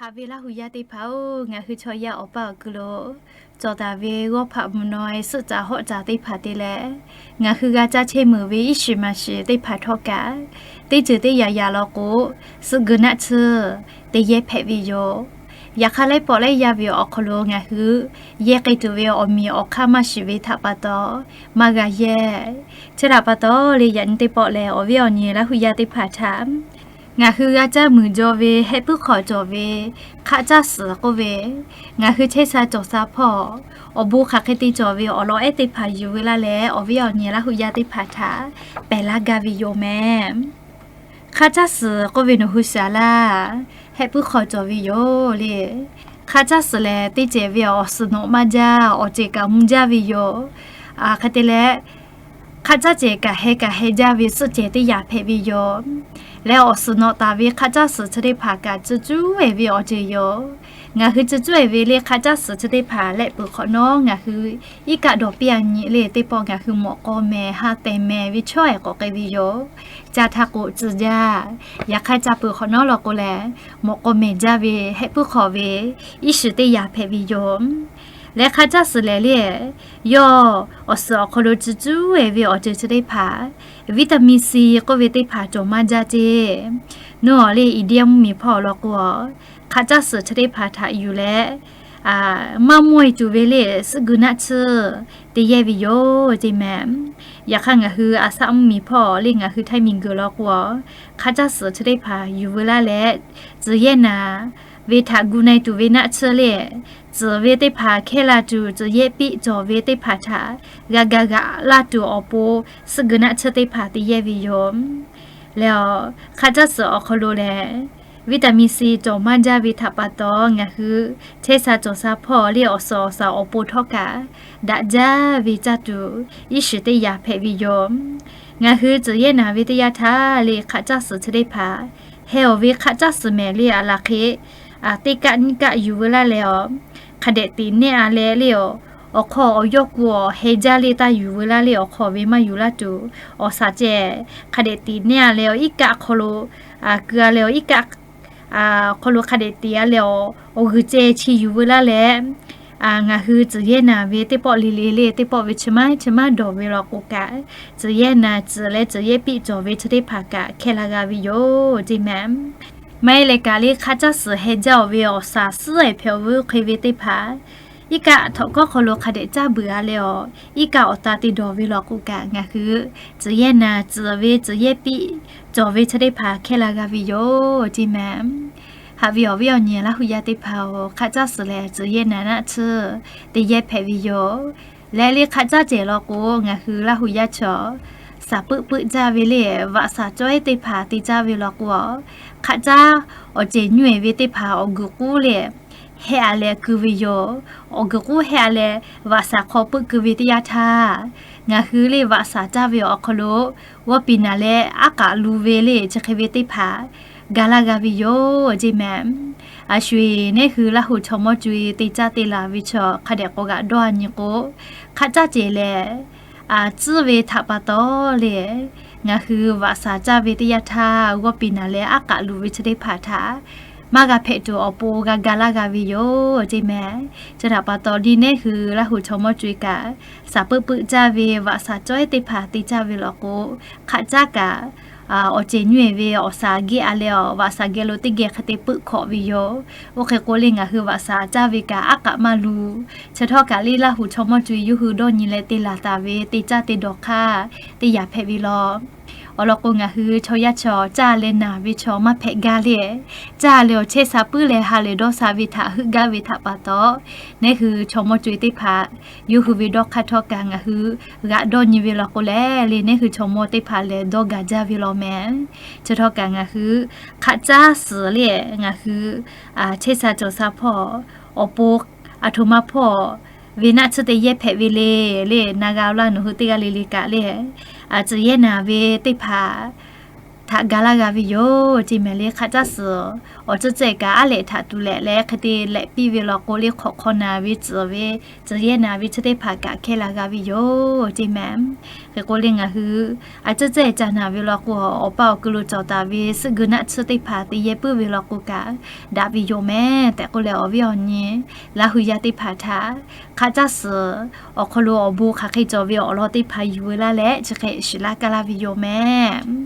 Haꞈ ve Laˇ hu yaˇ teˇ hpaˍ-oˬ, ngaˬ hui chaw yaˇ awˬ paˇ awˬ kuiˬ lo cawˬ taˍ ve g'awˇ hpaꞈ mvuhˇ naw suhˆ caˍ hawˆ caˍ teˇ hpaˍ te leh, ngaˬ hui g'a caˇ chehˇ meuˍ ve iˉ shiˍ maˍ shiˍ teˇ hpaˍ htawˇ kaꞈ, teˇ ceuˬ teˇ yanˇ yanˇ law k'o, suhˆ guiˬ naˆ tsuhˇ te yehˇ hpehꞈ ve yoˬ. Yaꞈ hk'aˇ, laiˉ pawˆ laiˉ yaˇ ve awˬ hk'aw lo ngaˬ hui yehˇ k'ai tuˬ ve awˬ miˬ awˬ hk'aˇ maˇ shiˍ ve htaꞈ pa taw, maˇ g'a yehˇ. Chi htaꞈ pa taw leh, yaꞈ nyi teˇ pawˆ lehˬ, awˬ viˉ awˬ nyi Laˇ hu yaˇ teˇ hpaˍ htaꞈ ngaˬ hui g'a caˇ meuˍ jaw ve hehˆ puiˉ hk'awꞈ cawˬ ve hk'aˆ caˇ suhˍ k'oˆ ve, ngaˬ hui chehˇ sha cawˬ sha hpawˇ awˬ bon hk'aˬ hk'e te cawˬ ve awˬ lawn ehˉ teˇ hpaˍ yuˬ ve laˇ leh, awˬ viˉ awˬ nyi Laˇ hu yaˇ teˇ hpaˍ htaꞈ pehˬ laˇ gaˇ ve yoˬ mehˍ. Hk'aˆ caˇ suhˍ k'oˆ ve nawˬ hui shiˍ laˇ, hehˆ puiˉ hk'awꞈ cawˬ ve yoˬ le. Hk'aˆ caˇ suhˍ lehˬ, teˇ ceuˬ ve awˬ suhˍ nawꞈ maˇ jaˇ, awˬ ceuˬ kaꞈ mvuh jaˇ ve yoˬ. Hk'e te leh, hk'aˆ caˇ cehˬ kaꞈ heh kaꞈ heh jaˇ ve suhˆ cehˬ teˇ yanˇ hpehꞈ ve yoˬ. Leh awˬ suhˍ nawꞈ taˍ ve hk'aˆ caˇ suhˍ chi teˇ hpaˍ kaꞈ cuˇ cuˉ ve awˬ ceuˬ yoˬ. Ngaˬ hui cuˇ cuˉ ve le hk'aˆ caˇ suhˍ chi teˇ hpaˍ lehˆ peuˬ hk'awꞈ nawˉ, ngaˬ hui iˉ kaˆ dawˬ piˇ a nyi le teˇ pawˆ ngaˬ hui mawꞈ k'aw mehˍ ha tehˬ mehˍ ve chawˇ ehˍ k'awꞈ k'ai ve yoˬ. Ca htaˇ k'o tcuh jaˇ. Yaꞈ hk'aˇ, ca peuˬ hk'awꞈ nawˉ law k'o lehˬ, mawꞈ k'aw mehˍ jaˇ ve hehˆ puiˉ hk'awꞈ ve iˉ shiˍ teˇ yanˇ hpehꞈ ve yoˬ. Leh hk'aˆ caˇ suhˍ lehˬ le, yawˇ awˬ suhˍ awˬ hk'aw lo cuˇ cuˉ ve awˬ ceuˬ chi teˇ hpaˍ, vitamin C k'oˆ ve teˇ hpaˍ cawˬ maˇ jaˇ ceˇ. Nawˬ le India mvuhˇmiˬ hpawˇ awˬ lawn k'o, hk'aˆ caˇ suhˍ chi teˇ hpaˍ htaꞈ yuˬ leh, maˇ mawˇ e tuˬ ve le suhˆ guiˬ naˆ tsuhˇ te yehˇ ve yoˬ ceˇ mehˍ. Yaꞈ hk'aˇ, ngaˬ hui Aˍsaˆ mvuhˇmiˬ hpawˇ le ngaˬ hui Htaiˇ miˬguiˬ law k'o, hk'aˆ caˇ suhˍ chi teˇ hpaˍ yuˬ veu laˇ leh, tcuhˬ yehˇ naˍ ve htaꞈ gu na e tuˬ ve naˆ tsuhˇ le, tcuhˬ ve teˇ hpaˍ hkehˇ la tuˬ, tcuhˬ yehˇ piˆ cawˬ ve teˇ hpaˍ htaꞈ g'a ga g'aꞈ laˇ tuˬ awˬ pon, suhˆ guiˬ naˆ tsuhˇ teˇ hpaˍ te yehˇ ve yoˬ. Leh, hk'aˆ caˇ suhˍ awˬ hk'aw lo lehˬ, vitamin C cawˬ maˇ jaˇ ve htaꞈ pa taw, ngaˬ hui chehˇ sha cawˬ sha hpawˇ le awˬ suhˍ awˬ shaˍ awˬ pon htawˇ kaꞈ, daꞈ jaˇ ve caˇ tuˬ iˉ shiˍ teˇ yanˇ hpehꞈ ve yoˬ. Ngaˬ hui tcuhˬ yehˇ naˍ ve teˇ yanˇ htaˇ le hk'aˆ caˇ suhˍ chi teˇ hpaˍ, heh awˬ ve hk'aˆ caˇ suhˍ mehˍ le aˬ laˬ hk'e, teˇ kaˆ nyiˇ kaˆ yuˬ veu laˇ leh, awˬ hk'a dehꞈ tiꞈ nehˇ a leh le, awˬ hk'aw awˬ yawˇ ku awˬ heh jaˇ le taˇ yuˬ veu laˇ le, awˬ hk'aw ve maˇ yuˬ laˇ tuˬ, awˬ shaˍ ceh hk'a dehꞈ tiꞈ nehˇ a leh, awˬ iˉ kaˆ hk'aw lo ku a leh, awˬ iˉ kaˆ hk'aw lo hk'a dehꞈ tiꞈ a leh, awˬ g'uiˬ ceh chi yuˬ veu laˇ leh, ngaˬ hui tcuhˬ yehˇ naˍ ve teˇ pawˆ le le le teˇ pawˆ ve chi maˇ chi maˇ dawˬ ve law k'o kaꞈ, tcuhˬ yehˇ naˍ tcuhˬ leh tcuhˬ yehˇ piˆ cawˬ ve chi teˇ hpaˍ kaꞈ hkehˇ la g'a ve yoˬ ceˇ mehˍ. Maˇ heˆ leh kaꞈ le hk'aˆ caˇ suhˍ heh jaˇ awˬ ve awˬ shaˍ suhˉ ehˍ hpehꞈ awˬ vuiˇ hk'e ve teˇ hpaˍ, iˉ kaˆ htawꞈ kawˉ hk'aw lo hk'a dehꞈ caˇ beuꞈ a leh, awˬ iˉ kaˆ awˬ ta te dawˬ ve law k'o kaꞈ, ngaˬ hui tcuhˬ yehˇ naˍ tcuhˬ ve tcuhˬ yehˇ piˆ cawˬ ve chi teˇ hpaˍ hkehˇ la g'a ve yoˬ ceˇ mehˍ. Haꞈ ve awˬ viˉ awˬ nyi Laˇ hu yaˇ teˇ hpaˍ-oˬ, hk'aˆ caˇ suhˍ lehˬ tcuhˬ yehˇ naˍ naˆ tsuhˇ te yehˇ hpehꞈ ve yoˬ. Leh le hk'aˆ caˇ cehˬ law k'o, ngaˬ hui Laˇ hu yaˇ chaw shaˍ puiˆ puiˆ caˇ ve le, vaꞈ shaˍ cawˇ ehˉ teˇ hpaˍ te caˇ ve law k'o, hk'aˆ caˇ awˬ cehˬ nyuˇ ehˍ ve teˇ hpaˍ awˬ guiˬ k'uˉ le heh a leh keu ve yoˬ. Awˬ guiˬ k'uˉ heh a leh, vaꞈ shaˍ hk'aw puiˆ keu ve teˇ yanˇ htaˇ, ngaˬ hui le vaꞈ shaˍ caˇ ve awˬ hk'aw lo g'awˇ piˍ naˍ leh aˉ k'aꞈ lu ve le chi hk'e ve teˇ hpaˍ ga laˇ g'a ve yoˬ ceˇ mehˍ. A sho-eˬ, neˉ hui Laˇ hu chaw mawˇ co-e te caˇ te laˬ ve chaw hk'a dehꞈ k'awꞈ g'aꞈ dawˇ a nyi k'o, hk'aˆ caˇ cehˬ lehˬ, a tcuhˉ ve htaꞈ pa taw le, ngaˬ hui vaꞈ shaˍ caˇ ve teˇ yanˇ htaˇ g'awˇ piˍ naˍ leh aˉ k'aꞈ lu ve chi teˇ hpaˍ htaꞈ maˇ g'a hpehꞈ tuˬ awˬ pon g'a ga laˇ g'a ve yoˬ ceˇ mehˍ. Chi htaꞈ pa taw, le neˉ hui Laˇ hu chaw mawˇ co-e kaꞈ, shaˍ puiˆ puiˆ caˇ ve vaꞈ shaˍ cawˇ ehˉ teˇ hpaˍ te caˇ ve law k'o, hk'aˆ caˇ kaꞈ awˬ cehˬ nyuˇ ehˍ ve awˬ shaˍ geh a leh, awˬ vaꞈ shaˍ geh lo teˇ geh hk'e te puiˆ hkawꞈ ve yoˬ. Oˇ hk'e k'o le, ngaˬ hui vaꞈ shaˍ caˇ ve kaꞈ aˉ k'aꞈ maˇ lu. Chi htawˇ kaꞈ le, Laˇ hu chaw mawˇ co-e yawˇ hui dawˇ nyi leh te laˬ taˍ ve te caˇ te dawˬ hk'aˇ teˇ yanˇ hpehꞈ ve law. Awˬ lawn k'o, ngaˬ hui chaw yaˇ chaw caˇ leh naˬ ve chaw maˇ hpehꞈ gaˇ le. Caˇ leh awˬ chehˇ sha puiˉ leh ha lehˬ dawˇ sha ve htaꞈ heuˆ gaˇ ve htaꞈ pa taw, neˉ hui chaw mawˇ co-e teˇ hpaˍ yawˇ hui ve dawˇ hk'aˇ htawˇ kaꞈ ngaˬ hui g'aꞈ dawˇ nyi ve law k'o leh le, neˉ hui chaw mawˇ teˇ hpaˍ lehˬ dawˇ gaˬ jaˇ ve law mehˍ. Chi htawˇ kaꞈ ngaˬ hui hk'aˆ caˇ suhˍ le, ngaˬ hui chehˇ sha cawˬ sha hpawˇ awˬ pon, aˬ htoꞈ ma hpawˇ ve naˆ tsuhˇ te yehˇ hpehꞈ ve le. Le na g'a laˇ nawˬ hui teˇ g'aˇ le le kaꞈ le, tcuhˬ yehˇ naˍ ve teˇ hpaˍ htaꞈ ga laˇ g'a ve yoˬ. Ceˇ mehˍ le, hk'aˆ caˇ suhˍ awˬ ceuˬ cehˬ kaꞈ aˉ lehꞈ htaꞈ tuˬ lehꞈ leh hk'e te lehꞈ piˇ ve law k'o le, hk'awꞈ hk'aw naˍ ve tcuhˍ ve, tcuhˍ yehˇ naˍ ve chi teˇ hpaˍ kaꞈ hkehˇ la g'a ve yoˬ. Ceˇ mehˍ. Hk'e k'o le, ngaˬ hui a cehˇ cehˇ ca naˍ ve law k'o, awˬ pa awˬ kuiˬ lo cawˬ taˍ ve suhˆ geu naˆ tsuhˇ teˇ hpaˍ te yehˇ puiˉ ve law k'o kaꞈ daꞈ ve yoˬ mehˍ tehꞈ k'oˆ leh, awˬ viˉ awˬ nyi Laˇ hu yaˇ teˇ hpaˍ htaꞈ hk'aˆ caˇ suhˍ awˬ hk'aw lo awˬ bon hk'aˬ hk'e cawˬ ve awˬ lawn teˇ hpaˍ yuˬ veu laˇ leh chi hk'e shiˍ laˇ kaˇ laˇ ve yoˬ mehˍ.